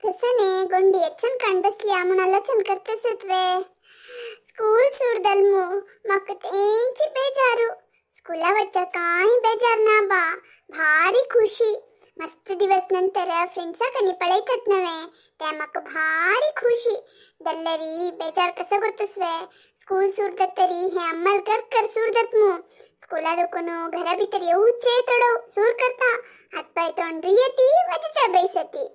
कसने गोंडी यच्छन काण बसली म्हूण आलोचन करतसत वे. स्कूल सुरदल मू म्हाका तेंची बेजारू. स्कुला वच्चा कांय बेजार ना बा, भारी खुशी. मस्त दिवस नंतर फ्रेंड्सा कनी पळयतात नवे, ते म्हाका भारी खुशी. दल्लरी बेजार कसो गोतसवे? स्कूल सुरदत तरी हे अम्मल कर कर सुरदत मू. स्कुला दुखून घरा भितर येवचे तोडो सूर करता, हातपाय तोंड येती वजच्या बैसती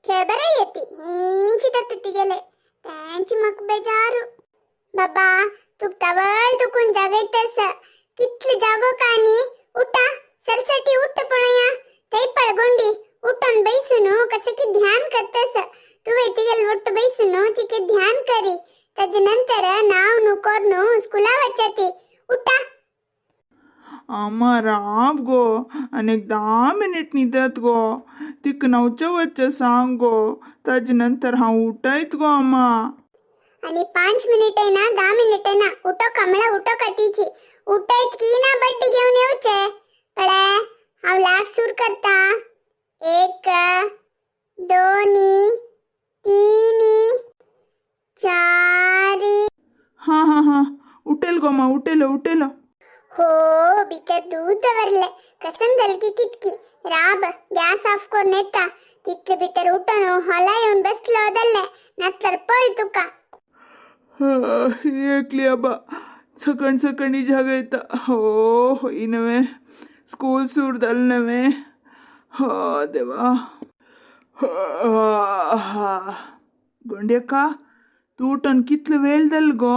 खेळ बरे येती हेंची दत्त गेले त्यांची म्हाका बेजारू. बाबा तुक तवळ दुखून जागयतस, कितले जागो का नी? उठा सरसटी उठ पळया. थंय पळगोंडी उठून बैसून कसं की ध्यान करतस. तू तिगेल ಒಟ್ಟು बैसून चिके ध्यान करी, तज नंतर नाव नु कोर्नु स्कुला वचती. उठा. अम्मा राब गो, आनी एक 10 मिनिट न्हिदत गो. तिका न्हावचें वचचें सांग गो, ताजे नंतर हांव उठयत गो अम्मा. आणि 5 मिनिटे ना 10 मिनिटे ना, उठो कमळा उठो कतीची उठयत की ना बड्डी घेऊन येवचे पळे. हांव लाग सूर करता. 1 2 3 4. हां हां हां, उठेल गो मा, उठेलो उठेलो. हो भितर दूध दवरले, कसम दलकी कितकी. राब गॅस ऑफ करून येता. तितले भितर उठून हॉला येऊन बसलो दल्ले, नातर पळ तुका. एकली आबा सकाळ सकाळी जागयता. हो होय नव्हे, स्कूल सूर जालें नव्हे. हो देवा. गोंड्यक्का, तूं उठून कितलो वेळ जालो गो?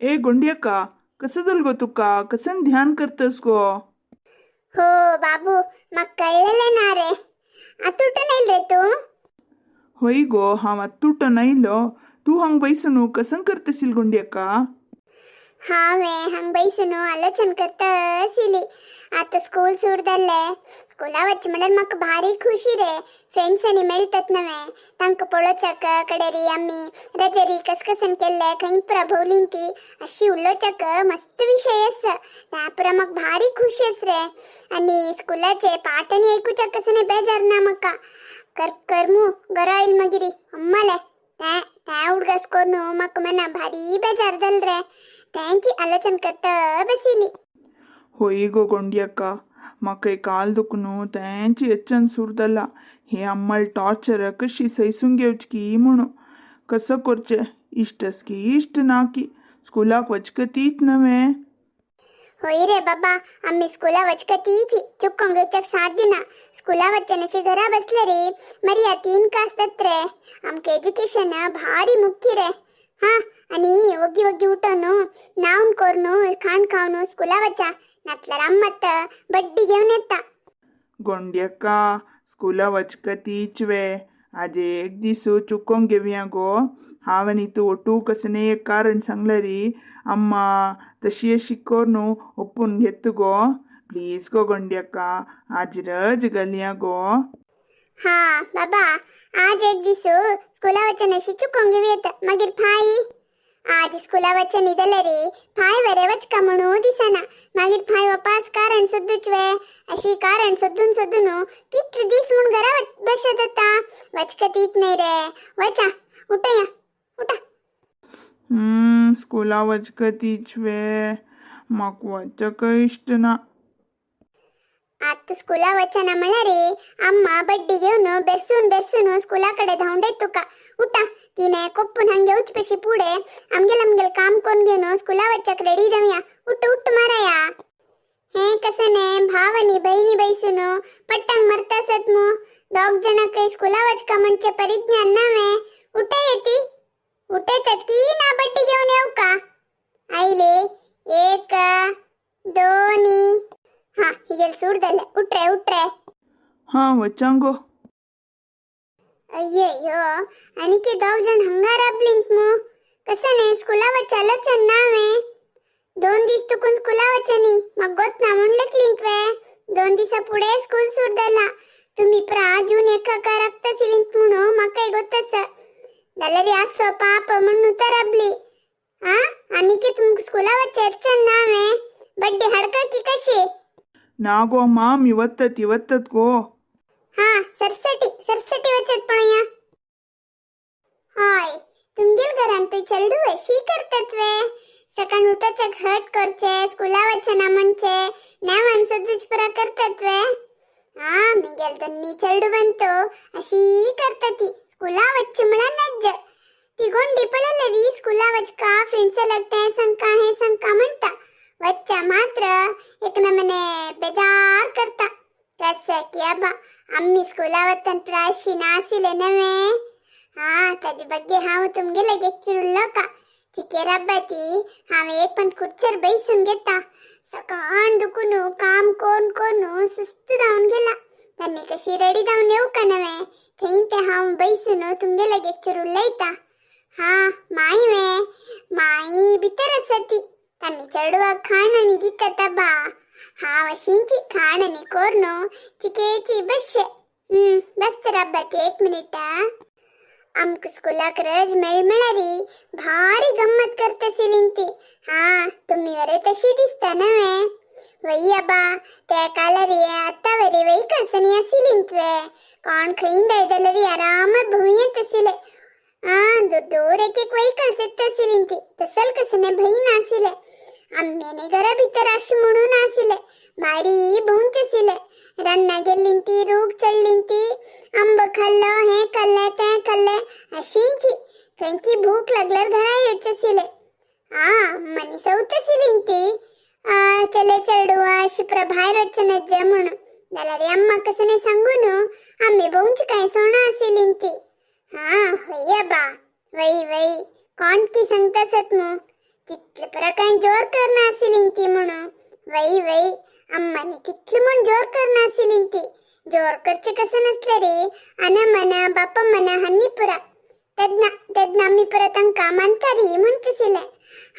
ए गोंड्यक्का, कसं जालें गो तुका? कसन ध्यान करतस गो? हो बाबू, म्हाका कळलेलें ना रे. आतां उठून येयले रे तूं? होय गो, हांव आत्तां उठून आयलो. तूं हांग बैसून कसं करतशील गोंड्यक्का? हांवें हांग बैसून आलोचन करता आशिल्ली. आतां स्कूल सूर जाल्ले, स्कुला वचचें म्हणल्यार म्हाका भारी खुशी रे. फ्रेंड्सांनी मेळटात नवे, तांकां पळोवच्याक कडेरी आमी रजेरी कस कसन केल्ले, खंय पुरा भोवलीं ती अशी उलोवच्याक मस्त विशय आसा. त्या पुरा म्हाका भारी खुशी आस रे. आनी स्कुलाचे पाठ आनी आयकुच्याक कसं बेजार ना म्हाका. कर करमू घरा येयल मागीर अम्माले ते ते उडगास करून म्हाका मना भारी बेजार जाल रे. तेंची आलोचन करता बशिल्ली. होय गो गोंड्यक्का, म्हाका काल दुखून तेंची यच्छन सूर जाला. हे अम्मल टॉर्चर कशी सैसून घेवची की म्हणून. कसं करचें, इश्ट की इश्ट ना की स्कुलाक वचकतीच नव्हे. होय रे बाबा, आम्ही स्कुला वचकतीची चुकोंक घेवच्याक साथ दिना. स्कुला वचचे नशी घरा बसले रे मरिया 3 आसतात रे. आमकां एज्युकेशन भारी मुख्य रे. हा आनी वग्गी वग्गी उठोन न्हावन करून खाण खावन स्कुला वचा, नातल्यार आम्मत बड्डी घेवन येता. गोंड्यक्का, स्कुला वचकतीच वे? आज एक दीस चुकोंक घेवया गो. हांव आनी तूं ओटू कसलें एक कारण सांगलें री, अम्मा तशी अशी करून ओपून घेत गो. प्लीज गो गोंड्यक्का, आज रज घालया गो. हा बाबा, आज एक दीस स्कुला वचन अशी चुकोंक घेवया, मागीर फाय आज स्कुला वचन न्हिदले रे फाय वरे वचका म्हणू दिसना. मागीर फाय वापास कारण सोदूच वे. अशी कारण सोदून सोदून कितले दीस म्हूण घरा बसत आता. वचकतीत न्हय रे. वचा, उठया उठा. स्कुला वचकतीच वे? म्हाका वचक इश्ट ना. आतां स्कुला वचना म्हळ्यार अम्मा बड्डी घेवन बेरसून बेरसून स्कुला कडेन धांवडयत तुका. उठा, तिने कोप्पून हांग घेवचे पेशी पुढे आमगेल आमगेल काम करून घेवन स्कुला वच्चाक रेडी जावया. उठ उठ माराया. हे कसं ने भाव आनी बहिणी बैसून पट्टंग मरतासत मू. दोग जणांक स्कुला वचका म्हणचे परिज्ञान ना वे. उठे येती उठयतात की ना बड्डी घेवन येऊ का? आयले 1 2. हा हिगेल सूर जाले. उठरे उठरे. हां वचांगो. अय्ययो, आनी की दोग जण हंगा राबलींत मू. कसं ने स्कुला वचालोचन ना वे? 2 दीस तुकून स्कुला वचनी मग गोत ना म्हूण लेखलींत वे. 2 दिसा पुढे स्कूल सूर जाला. तुम्ही प्रा जून 1 राखतासिलींत म्हणून म्हाकाय गोत आसा. जाल्यार आसो पाप म्हणून राबली. हा आनी की तुमकां स्कुला वचेरचें ना वे? बड्डी हाडका की कशी? ना गो अम्मा, आमी वतात वतात गो. हा सरसटी सरसटी वचत पळोवया. हय, तुमगेल घरान थंय चेडू अशी करतात वे? सकाळ उठोचे घट करचे, स्कुला वचना म्हणचे, नेवान सदूच पुरा करतात वे? हा, मिगेल दोन्ही चेडूवंतो अशी करता ती. स्कुला वच्चे म्हळ्यार नज्ज. ती गोंडी पळयली स्कुला वचका, फ्रेंड्स लागते संका हे संका म्हणता. वच्चा मात्र एक नमने बेजार करता. कसं की आबा, आम्ही स्कुला वतान प्राशी नासिले नव्हे. हा, ताजे ಬಗ್ಗೆ हांव तुमगेले घेच्चिरुल्लो का चिकेर ती. हांव एक पण खुर्चेर बैसून घेता. सकाळ दुखून काम कोण कोण सुस्त जावन गेला. त्यांनी कशी रेडी जावन येऊ का नव्हे, थंय ते हांव बैसून तुमगेले घेच्चर उलयता. हा, माई वे? माई भितर आसा ती. तांणी चेडवाक खाण आनी दिता बा. हांव अशींची खाण आनी कोरून चिकेची बसशे. बस तर अब्बा ती एक मिनिट. आमकां स्कुलाक रज मेळ मेळरी भारी गम्मत करता ती. हा, तुम्ही वरे तशी दिसता नव्हे? वई अबा, त्या कालरी आत्ता वरी व्हेकल्स आनी आशिल्लीं कोण खंय जाय जाल्यार आरामात भोंवयेत आशिल्ले. आ दूर दूर एक एक व्हेकल्स येत आशिल्लीं ती. तसल कसने भंय नाशिल्ले. आम्यानी घरा भितर अशें म्हणून आशिल्ले, भारी भोंवचे आशिल्ले. रान्ना गेल्लीं ती, रूख चडलीं ती, आंबो खाल्लो, हें खाल्लें, तें खाल्लें, अशींची. खंयची भूक लागल्यार घरा येवचे आशिल्ले. आ मनीस आशिल्लीं ती चले चेडवा अशी भायर वचचे नज्ज म्हणून. जाल्यार अम्मा कसं सांगून आम्ही भोंवची काय सोणा आशिल्लीं ती. हा हय बा, वई वई, कोण की सांगतासत मू? तितले परा काय जोर करना आशिल्लीं ती म्हणून. वई वई, अम्मानी तितले म्हण जोर करना आशिल्लीं ती. जोर करचे कसं नसले रे अना मना बापा मना हन्नी पुरा. तेन्ना तेन्ना आमी परत तांकां मानतारी म्हणचे आशिल्ले.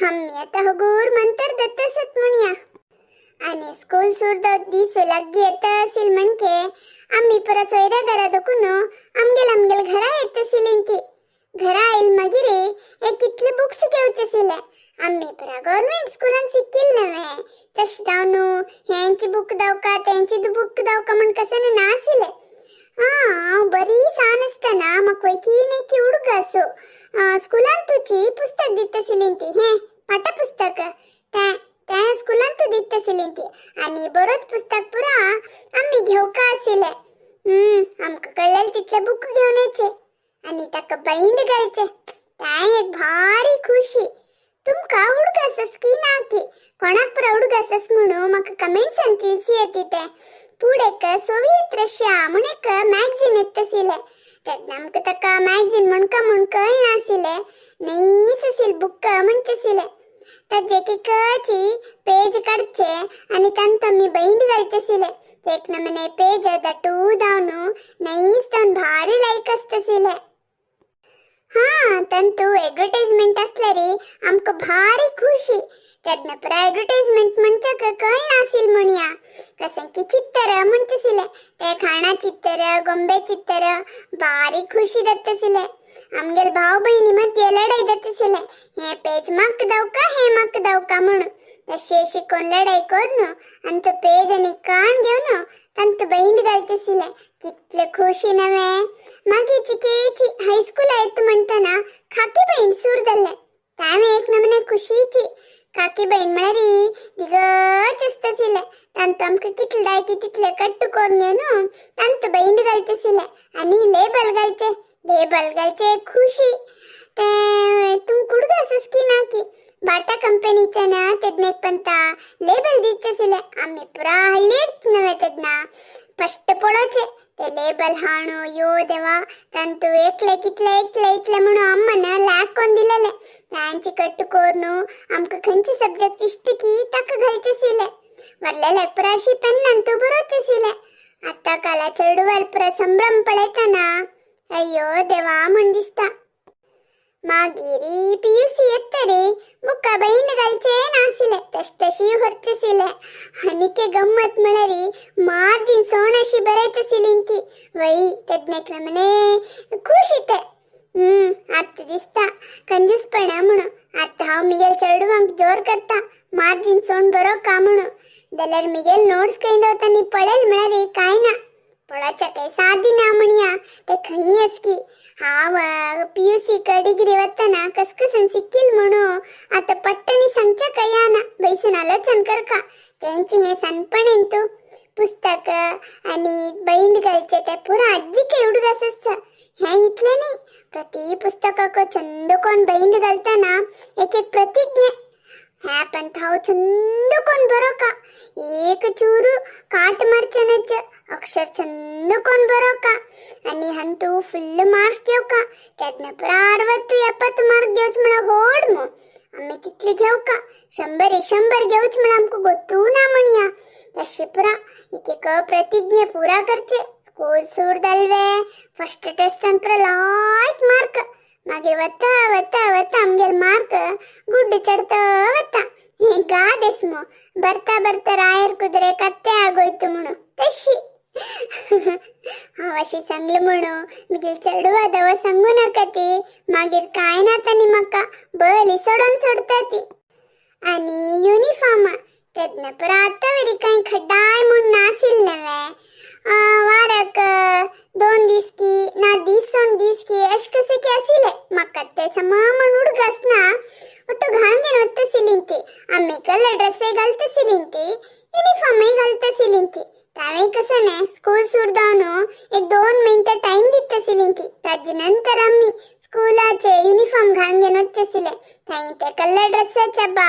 आमी आतां हगूर मंतर दत्तसत म्हणया. आनी स्कूल सुरदो दीस लागीं येता आशिल म्हणके आमी परत सोयऱ्या घरा दखून आमगेल आमगेल घरा येत आशिल्लीं ती. घरा आयल मागीर एक कितले बुक्स घेवचे आशिल्ले. आमी पुरा गव्हर्मेंट स्कुलान शिकिल्ले नव्हे. तशें जावन हेंची बूक दावका तेंची बूक दावका म्हण कसं नाशिल्ले. हा, हांव बरी सान आसतना म्हाका वयकी न्हय उडगासो स्कुलान तुची पुस्तक दिता आशिल्लीं ती. हें पाठपुस्तक तें तें स्कुलान तूं दिता आशिल्लीं ती. आनी बरोच पुस्तक पुरा आमी घेवका आशिल्ले. आमकां कळ्ळें तितले बूक घेवन येचे आनी ताका बायंड घालचे. तें एक भारी खुशी. तुमकां उडगासस की ना की कोणाक पुरा उडगासस म्हणून म्हाका कमेंट्सान तिळसी येता तें. पूण एक सोवियत रशिया म्हूण एक मॅगझीन येता आशिल्लें. तेन्ना आमकां ताका मॅगझीन म्हणका म्हूण कळनाशिल्लें. नैस आशिल्लें बुक म्हणचे आशिल्लें. ताजे एकेकाची पेज काडचे आनी तांतू आमी बायंड घालचे आशिल्ले. एक नमूने पेज दाटू जावन नैस जावन भारी लायक आसता आशिल्लें. हा, तांतू एडवर्टायजमेंट आसल्यार आमकां भारी खुशी. तेन्ना पुरा एडवर्टायजमेंट म्हणच्याक कळनाशिल्लें म्हणया. कशें की चित्तर म्हणचे आशिल्लें. ते खाणा चित्तर, गोंबे चित्तर, बारीक खुशी जाता आशिल्लें. आमगेल भाव भयणी मदीं लढाई जाता आशिल्लें, हें पेज म्हाका दावका, हें म्हाका दावका म्हणून. तशें शिकोवन लढाई करून आनी तो पेज आनी काण घेवन तांतू बायंड घालचे आशिल्लें. कितले खुशी नव्हे? मागीर चिकेची हायस्कुला येता म्हणटना खाकी बायंड सुरू जाल्लें. तें एक नमूने खुशीची. काकी बायंड म्हळ्यार दिगच आसता आशिल्लें. तांतू आमकां कितले जाय की तितले कट्ट करून घेवन तांतू बायंड घालचे आशिल्लें आनी लेबल घालचे. लेबल घालचे खुशी. तें तुमकां उडगास की ना की बाटा कंपनीचे ना तेन्ना एक पंता लेबल दिवचे आशिल्लें. आमी पुरा हाडलेच नव्हे तेन्ना फस्ट पळोवचें ते लेबल हाणू. यो देवा, तांतू एकले कितले एकले इतले म्हणून अम्मान लॅक कोण दिलेले. तांची कट्ट करून आमकां खंयचे सब्जेक्ट इश्ट की ताका घालचे आशिल्ले. वरलेले पुरा अशी पेन्नान तूं बरोवचे आशिल्ले. आतां काला चेडवाल पुरा संभ्रम पळयतना अय्यो देवा म्हण दिसता. मागीर पीयूसी येतरी बुका बायंड घालचे नाशिल्ले, तश तशी व्हरचे आशिल्ले. आनीक गम्मत म्हळ्यार मार्जीन सोण अशी बरयत आशिल्ली ती. वय, तेन्ना एक नमूने खुशी ते. आतां दिसता कंजूसपणा म्हणून. आतां हांव मिगेल चेडवांक जोर करता मार्जीन सोण बरो का म्हणून. जाल्यार मिगेल नोट्स खंय दवरता नी पळयल म्हळ्यार काय ना. पळोवच्या काय सादी ना म्हणया ते खंय असकी. हांव पीयूसीक डिग्री वतना कसकसन सिक्कील म्हणू आतां पट्टणी सांगच्या कया ना. बैसून आलोचन करका तेंची हें सनपणेन तूं पुस्तक आणि बैंड घालचे ते पुरा आज्जीक एवढं आसता. हें इतलें न्ही, प्रति पुस्तकाक चंद कोण बैंड घालतना एक एक प्रतिज्ञा ह्या पंथाव चंद कोण बरो का, एक चूरू काट मारचेनाच, अक्षर चंद कोण बरो का आणि हंतू फुल्ल मार्क्स घेव का. त्यातनं पुरा 60-70 मार्क घेवच म्हणा होड मग आम्ही तितले घेऊ का, 100 100 घेऊच म्हणा आमकां गोतू ना म्हणया. तशें पुरा एक एक प्रतिज्ञा पुरा करचे. स्कूल सूर जालवे फर्स्ट टेस्टान पुरा लायक मार्क, मागीर वता वता वता आमगेर मार्क गुड्ड चडता वता. हे ಗಾದೆಸ್ ಮು ಬರ್ತಾ ಬರ್ತಾ ರಾಯರ್ ಕುದುರೆ ಕತ್ತೆ ಆಗೋಯ್ತು म्हणू तशी. हांव अशी सांगलें म्हणू मागीर चेडवा दवा सांगू नाका ती, मागीर काय ना तांणी म्हाका बली सोडून सोडता ती. आनी युनिफॉर्म तेन्ना पुरा आतां वरी कांय खड्डाय म्हूण नाशिल्लें नवे. वाराक 2 दीस की ना दीस सोड दीस की अशें कशें की आशिल्लें. म्हाका तें समा म्हूण उडगास ना, ಒಟ್ಟು घालून वतशिलीं ती. आमी कलर ड्रेसय घालतशिलीं ती, युनिफॉर्मय घालतशिलीं ती. तावें कसं न्ही स्कूल सुरू जावन 1-2 मिनटां टायम दितशिलीं ती. ताजे नंतर आमी स्कुलाचे युनिफॉर्म घालून घेवन वचशिले. थंय ते कलर ड्रेसाचे बा,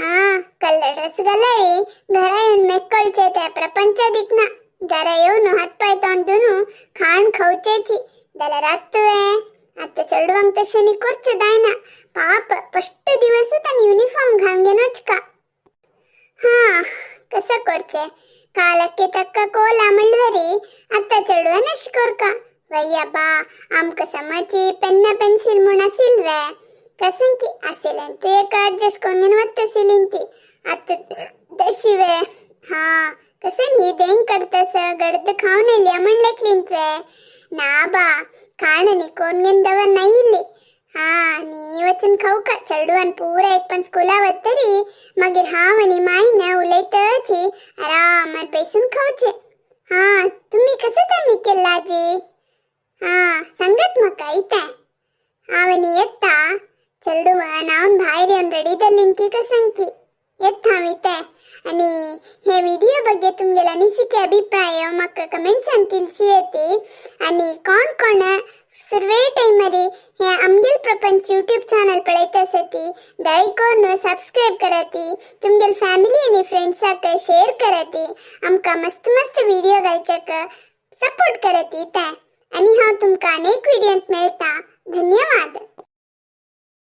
हां कलर ड्रेस घालय घरा येवन मेकळचे ते प्रपंच दिकना. घरा येवन हात पांय तोंड धुवन खाण खावचेची जाल्यार आत्तुवें आतां चेडवांक तशें न्ही करचें जायना. पाप फस्ट दिवसूच तांणी युनिफॉर्म घालून घेवन वचका. हां कसं करचें, कालಕ್ಕೆ ತಕ್ಕ ಕೋಲ म्हणल्यारी आतां चेडवान अशें करका. वय बा आमकां समाची पेन्ना पेन्सील म्हूण आशिल्ले कसं की आशिल्लें तूं एक एडजस्ट करून घेवन वतशिलीं ती. आतां तशी वे हां कसं न्ही देंग करतस गडद खावन येयल्या म्हण लेखलीं तुवें. ना बा खाण न्ही कोण घेवन दवर नायिल्ली. हां नी वचून खावका चेडवान पुरा एक पण स्कुला वतरी मागीर हांव आनी मायन उलयतची आरामात बेसून खावचे. हां तुमी कसं तांणी केल्ला आजी? हां सांगात म्हाका इतें. हांव आनी येता चेडवान हांव भायर येवन रेडी जालीं की कसं की येता हांव इतें. आनी हे व्हिडिओ ಬಗ್ಗೆ तुमगेले अनिसिके अभिप्राय म्हाका कमेंट्सान ತಿಳಿಸಿ येते. आनी कोण कोण सुरवे टायमारी हे आमगेल प्रपंच यूट्यूब चॅनल पळयता आसा ती दया करून सबस्क्रायब कराती, तुमगेल फॅमिली आनी फ्रेंड्साक शेअर कराती, आमकां मस्त मस्त व्हिडिओ घालच्याक सपोर्ट कराती ते. आनी हांव तुमकां अनेक व्हिडियोंत मेळटा.